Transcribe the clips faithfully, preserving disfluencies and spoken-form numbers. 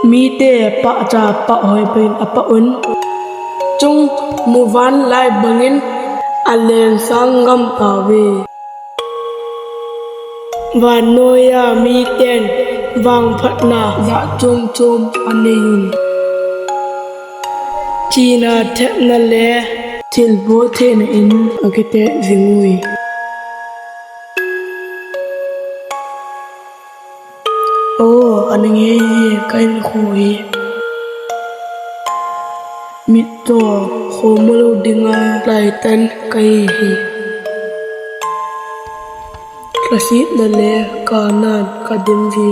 Mite pahcha pahhoi bangin apah un. Chung muvanlai bangin aleng sang ngam tauve. Vannoiya miten vangphatna jat chom chom anei un. Thina thepna le thilbol theina in akitep jing uve. O, ana ngei e, ka hinkho hi. Mitcho khomu lou dinga laitan kahi e. Ka sitna le ka nan ka dem e.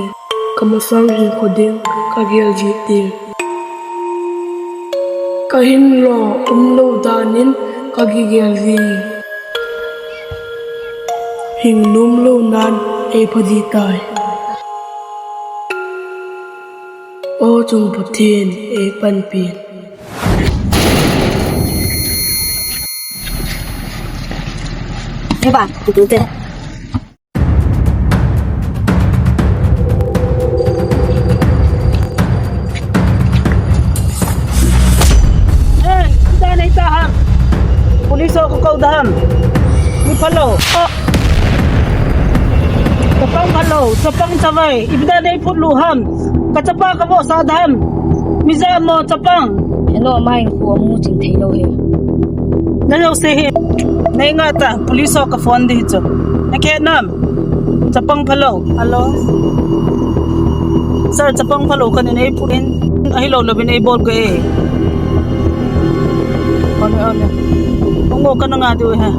Ka masang hinkho ding ka gel e. Ka hinlou umlou danin ka kigel e. Hing nomlou nan eipha e tai. O chung Pathen eipanpi. Eba, tu tu te. Hey, ipi dan nei ta ham? Police ho kakou da ham? Mi phalou. Oh. Chapang phalou, chapang chavai. Ipi dan nei phutlut ham? Ka chapa ka vohsa da ham? Mi jamo chapang. Hello, mai khu amu ching thei lou he. Na lou se he. Nei ngah ta, police ho ka phone ding chu. Na khe nam. Chapang phalou. Hello. Sir, chapang phalou khat in eiphut in. Ahilou lou vin eibol kei. Ole, ole. Ongo kana ngah diu he.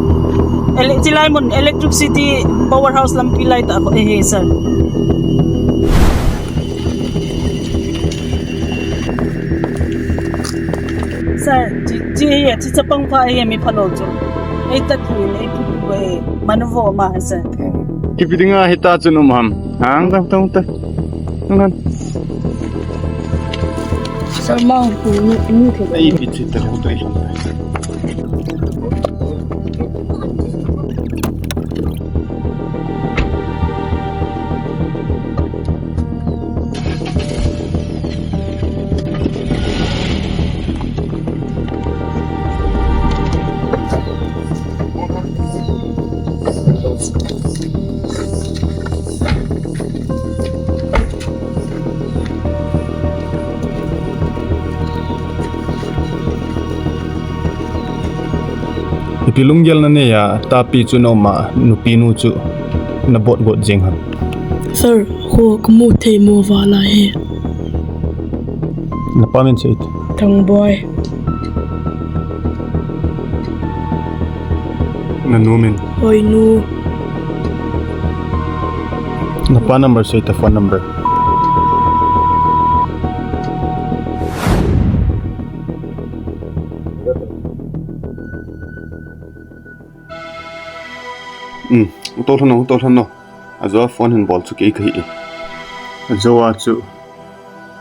Ele-, chilai mun electricity powerhouse lampi lai ta ko e he, sir. Sir, chi, chi hi, chi chapang pha hi mi phalou chu. Ei ta ki, ei pu pu e, manu vo ma, sir. Ipi dinga hita chu num ham. Hang, tang, tang, tang. Tang, tang. Sir, ma, ni, ni ke. Ei, pi chi ta, ta, ta. Ipi lunggel nanei a, tapi chu na um a, nupi nu chu na bot got jing ham? Sir, kho kamu thei mo vala he. Na pa min sei. Thangboi. Na nu min. Hoinu. Na pa number sei ta, phone number. Um, u to lhon o, u to lhon o. Ajo a phone hin bol chu kei kahi e. Ajo a chu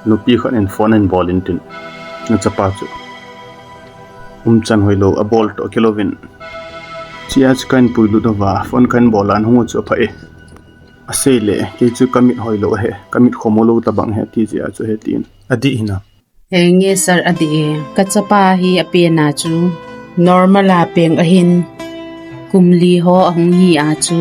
nupi khat in phone ahin bol in tin. Na chapa chu umchan hoilou abol toh kilouvin. Chia chu kahin puilut uva, phone kahin bol a, nahung u chu apha e. Asei le, kei chu kamit hoilou ahi, kamit khomu lou tabang ahi, ti jeh a chu ahi tin. Adih hinam? Henge sir, adih e. Ka chapa hi apen a chu normal a peng ahin, kum li ho ahung hi a chu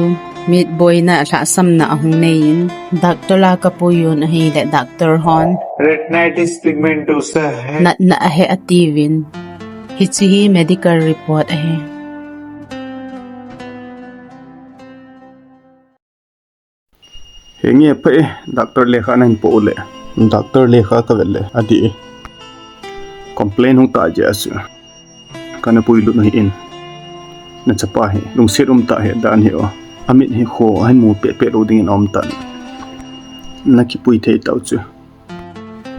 mit boina lhahsamna ahung nei in, doctor a kapui un ahile doctor hon retinitis pigmentosa hai, natna ahi atiuvin. Hiche hi medical report ahi. Henge pha e, doctor lekha nahin po u le. Doctor lekha kavet le, adih e. Complain hung tah jeh a chu kana puilut u ahin. Na chapa hi lungset umtah hi dan hi o. Amit hi kho ahin mu pehpeh lou dingin aum tan. Na kipui thei tau chu.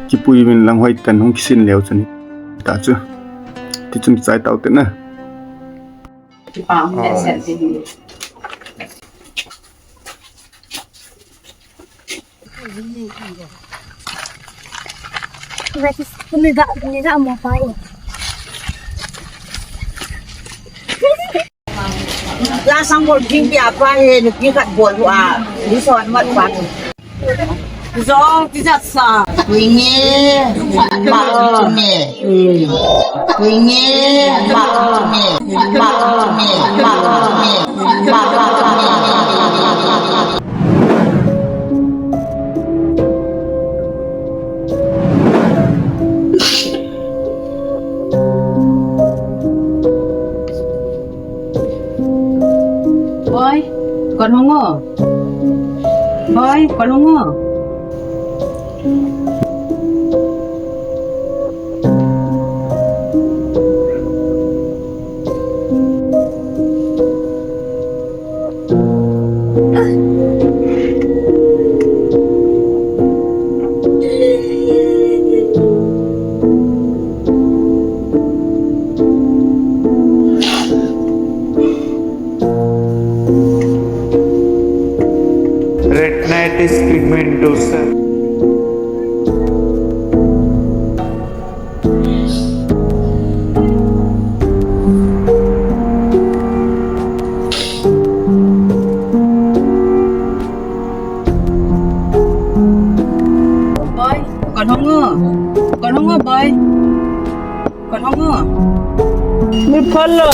Kipui uvin lang, hoiten hung kisin leu chun hita chu. Tichun kichai tau te na. Kipa hung le set ding. Lasang bol jing dia pa he, nupi khat bol hu a, ni son mat pa. Jong ti jat sa. Kuinge, ma, ma, me. Kuinge, ma, ma, me. Ma, ma, me. Ma, ma, me. Ma, ma, me. Boy, kon hung o. Boy, kon hung o. Retinitis pigmentosa. Boy, kon hung o. Kon hung o, boy. Kon hung o. Mi phalou.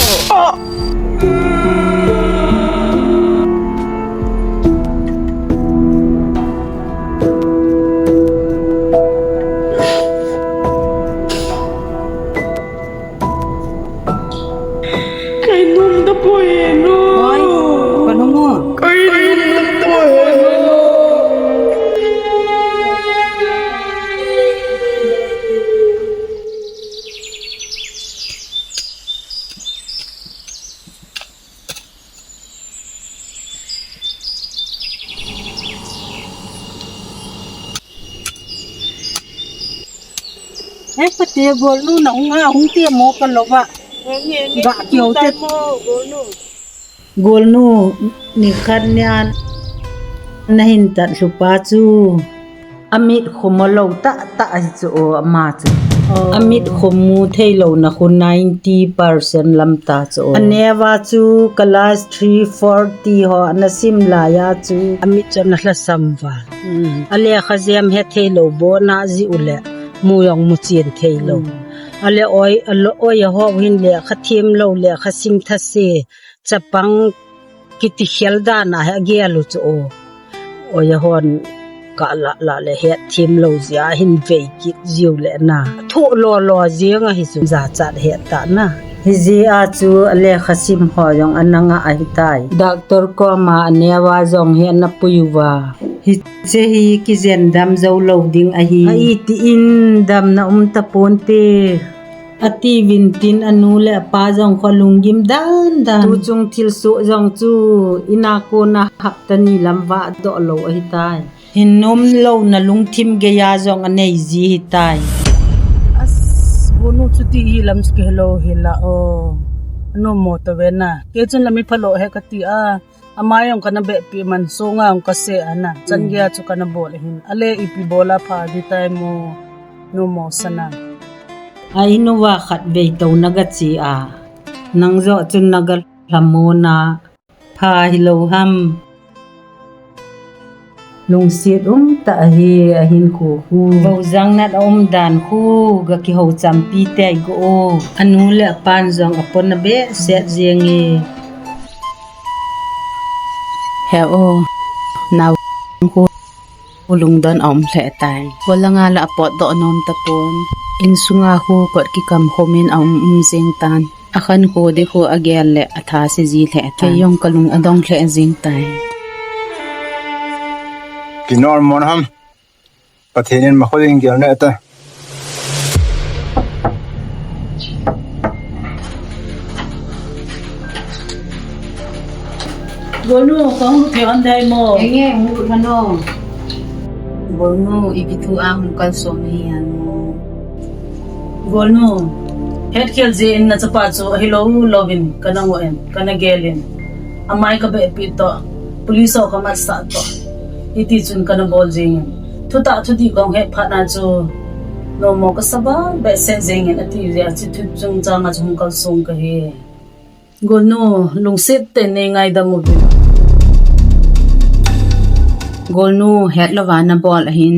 Kei nom tapoi, no. Boy, kon hung o. Kei nom tapoi, no. He, pate golnu, na hung a, hung te mo ka lova. Ga kio te. Golnu, nikhat nia na hin tat lhupa chu. Amit khum lou tah tah ahi chu o ama chu. Oh. Amit khum mu thei louna khu ninety percent lam ta chu o. Aneva chu class three, four ti ho ana sim laiya chu. Amit chu ana lhasam va. Hmm. Alekha jem he thei lou bo na ji u le mu jong mu chen thei lou. Hmm. Ale oi, alo, oi a ho hin lekha thim lou, lekha sim thase. Chapang kiti khel dan a he gel u chu o. Oi a hon ka la la le het thim lou jia hin vei kit jiu le na. Thu lo lo jing ahi chu jachat het ta na. Hijeh a chu alekha sim ho jong ana nga ahi tai. Doctor koma aneva jong hi ana pui uva. Hiche hi kijen dam jou lou ding ahi. A iti in damna um tapon te. Ati vin tin anu le apa jong kho lunggim dan dan. Tu chung thilsoh jong chu ina kona hapta ni lam vah doh lou ahi tai. Hin nom louna lungthim geiya jong anei ji ahi tai. As, golnu chuti hi lam chu kihe lou hi la o. Nom mo tave na. Kei chun la mi phalou he kati a. Ama jong kana behpi man, sunga jong ka se ana. Chan geiya chu kana bol hin. Ale ipi bol a pha ding tai mo, nom mo sana. A in uva khat vei tou na ga che a. Nang joh chun na ga lhamon a. Pha hilou ham. Lungset um tah ahi ahin khu khu. Vojang nat a um dan khu ga kihou champi tei go o. Anu le apan jong apon a behseh jeng e. He o, nau khu lungdon a um lheh tai. Kolanga la apot doh nom tapon. Insunga khu kot kikam khomin a um um jeng tan. Akhan khu ding khu agel le atha se ji lheh tan. Kei jong kalung adong lheh jeng tai. Kinol mon ham. Pathen in ma kho ding gel ne ta. Golnu, kong lu phe on dai mo. Enge, mu lu thano. Golnu, ipi thu a hung kalsong hi ano. Golnu, hetkhel jeh in na chapa chu ahilou louvin kana ngoh in, kana gel in. Amai ka behpi toh, police ho ka matsah toh. Hiti chun kana bol jeng in. Thutah thudih kong het phat na chu, nom mo ka sa behseh jeng in ati jeh a chu thu chungchang a chu hung kalsong kahi. Golnu, lungset tah in nei ngaidam uvin. Golnu, hetlouva nabol ahin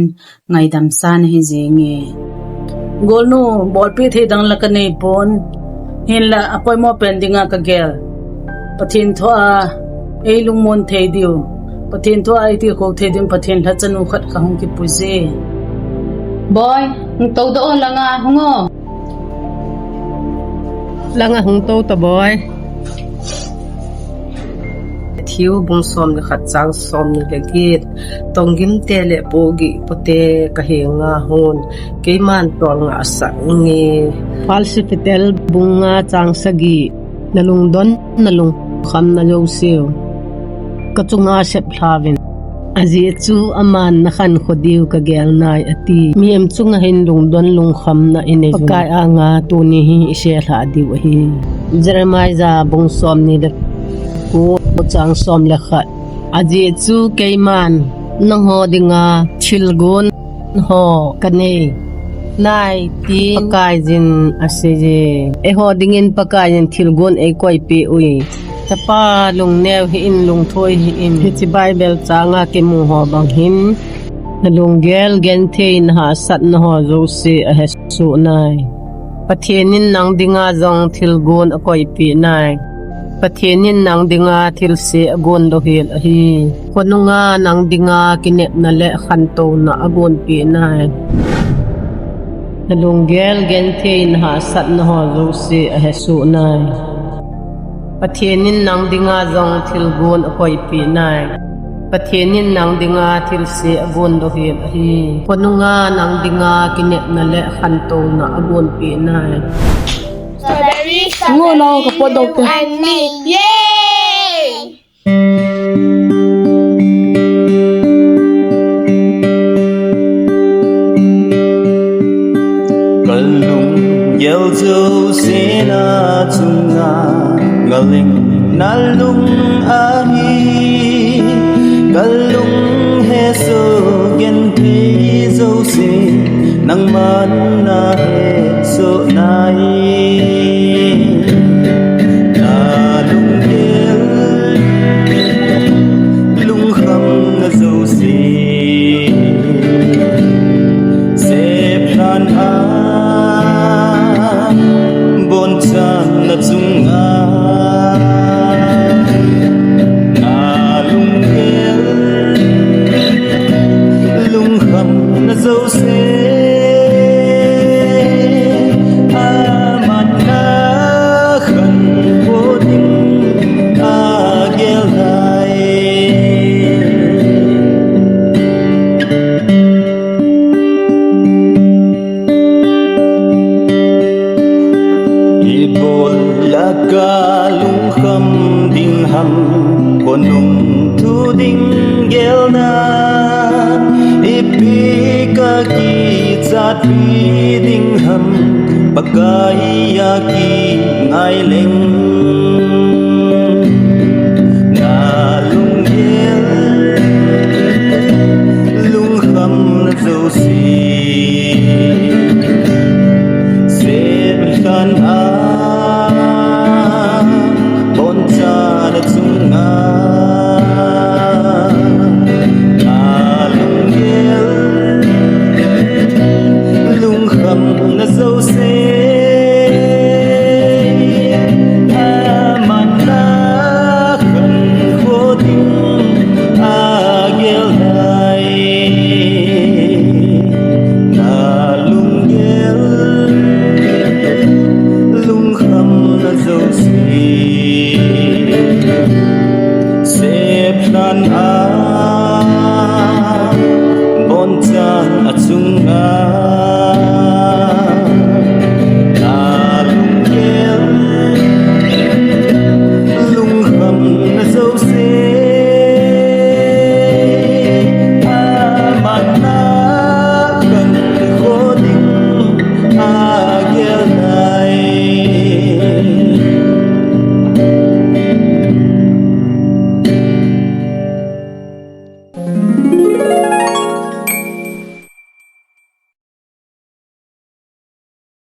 ngaidam sa nahi jinge. Golnu, bolpi thei dang la kanei pon. Hinla apoimo pen dinga kagel. Pathen thua eilungmon thei diu, Pathen thua eitilkhou thei diu, Pathen lhachanu khat kahung kipuije. Boi, hung tou doh o, langa hung o. Langa hung tou ta boi. Matthew bung som le khat chang som ni le get. Tonggimte le pohgih pote kahenga hon, keiman tolngah sah inge. Psalm bung nga chang sagi. Nalungdon, nalungkhamna jouseu kachunga seplhauvin. Ajeh chu aman nakhankho diu kagel nai, ati. Mihem chunga hin lungdon lungkhamna inei uvin. Pakai anga tuni hi iseplhah diu ahi. Jeremiah bung som ni le ko chang som le khat. Ajeh chu keiman nangho dinga thilgon ho kanei nai, tin Pakaiyin aseije. Eiho dingin Pakaiyin thilgon eikoipeh uve. Chapa lungneo hih in, lungthoi hih in. Hiche Bible changa kimu ho bang hin, nalunggel genthei nahahsatna ho jouse ahesoh nai. Pathen in nang dinga jong thilgon akoipeh nai. Pathen in nang dinga thilse agon louhel ahi. Khonunga nang dinga kinepna le khantouna agonpeh nai. Nalunggel genthei nahahsatna ho jouse ahesoh nai. Pathen in nang dinga jong thilgon akoipeh nai. Pathen in nang dinga thilse agon louhel ahi. Khonunga nang dinga kinepna le khantouna agonpeh nai. Strawberry, strawberry, you and me. Yay! Kalunggel jouse nachunga ngaleng nalung ahi. Kalung hesoh genthei jouse nangman nahesoh nai. Nalunggel lungkhamna jouse seplhan a, bonchan nachunga nalunggel lungkhamna jouse aman nakhankho ding agel nai. Ibola kalungkham ding ham, khonung thu ding gelna, ipi kakichatpi ding ham, Pakai a kingai leng. Nalunggel lungkhamna jouse seplhan a, bonchan nachunga nalunggel lungkhamna jouse aman nakhankho ding agel nai. Nalunggel lungkhamna jouse seplhan a, bonchan achunga